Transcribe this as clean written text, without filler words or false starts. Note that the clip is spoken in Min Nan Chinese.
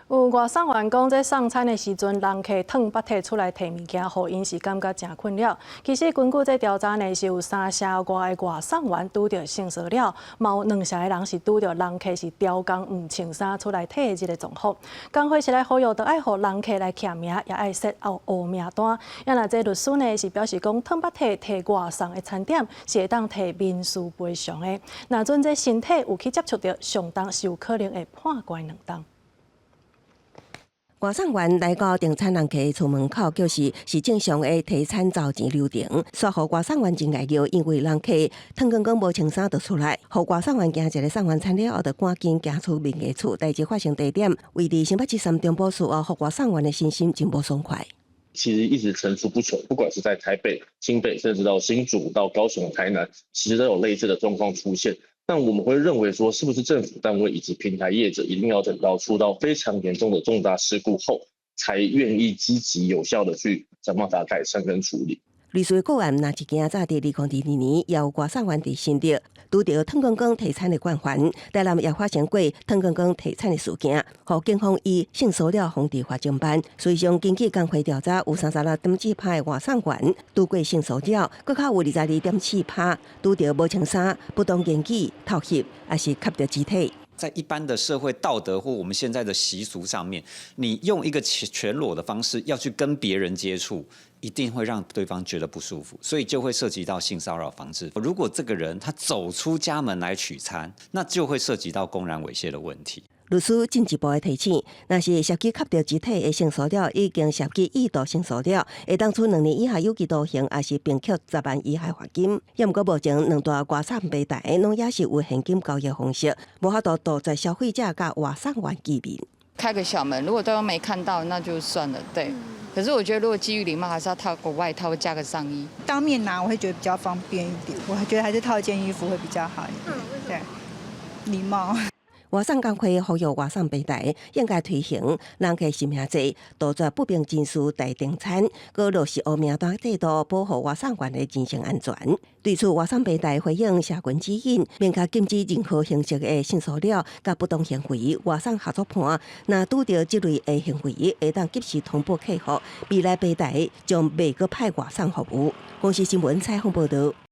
有外送員講，這送餐的時陣，人客褪腹體出來提物件，予𪜶是感覺誠困擾。其實根據這調查呢，是有三成外的外送員拄著性騷擾，嘛有兩成的人是拄著人客是刁工毋穿衫出來提的這個狀況。工會是來呼籲，著愛予人客來簽名，也愛設黑名單。啊若這律師呢是表示講，褪腹體提外送的餐點是會當提民事賠償的。若準這身體有去接觸著，上重是有可能會判關兩冬。外送員來到訂餐人客厝門口，就是是正常的提餐走錢流程。煞予外送員真礙尿，因為人客脫光光無穿衫就出來，予外送員驚一个送完餐了後，就趕緊行出民家厝。代誌發生地點位佇新北市三重埔厝後，予外送員的身心真無爽快。其實一直層出不窮，不管是在台北、新北，甚至到新竹、到高雄、台南，其實都有類似的狀況出現。但我們會認為說，是不是政府單位以及平台業者一定要等到出到非常嚴重的重大事故後，才願意積極有效的去想辦法改善跟處理？類似個案，若一件早佇2022年，也有外送員佇新竹拄著脫光光提餐的慣犯，台南也發生過脫光光提餐的事件，予警方以性騷擾防治法偵辦。事實上，根據工會調查，有36.4%的外送員拄過性騷擾，閣較有22.4%拄著無穿衫、不當言語、偷翕，抑是吸著肢體。在一般的社會道德或我們現在的習俗上面，你用一個全裸的方式要去跟別人接觸，一定會讓對方覺得不舒服，所以就會涉及到性騷擾防治。如果這個人他走出家門來取餐，那就會涉及到公然猥褻的問題。律師進一步的提醒，若是涉及吸著肢體的性騷擾，已經涉及意圖性騷擾，會當處2年以下有期徒刑，抑是並科10萬以下罰金。也毋過目前兩大外送平台攏也是有現金交易方式，無法度杜絕消費者佮外送員見面。開個小門，如果對方沒看到，那就算了。對，可是我覺得如果基於禮貌，還是要套個外套，加個上衣。當面拿我會覺得比較方便一點，我覺得還是套一件衣服會比較好一點。對，禮貌。外送工會呼籲外送平台應該推行人客實名制，杜絕不明人士代訂餐，閣落實黑名單制度，保護外送員的人身安全。對此，外送平台回應社群指引，明確禁止任何形式的性騷擾佮不當行為。外送合作伴若拄著這類的行為，會當及時通報客戶，未來平台將袂閣派外送服務。公視新聞採訪報導。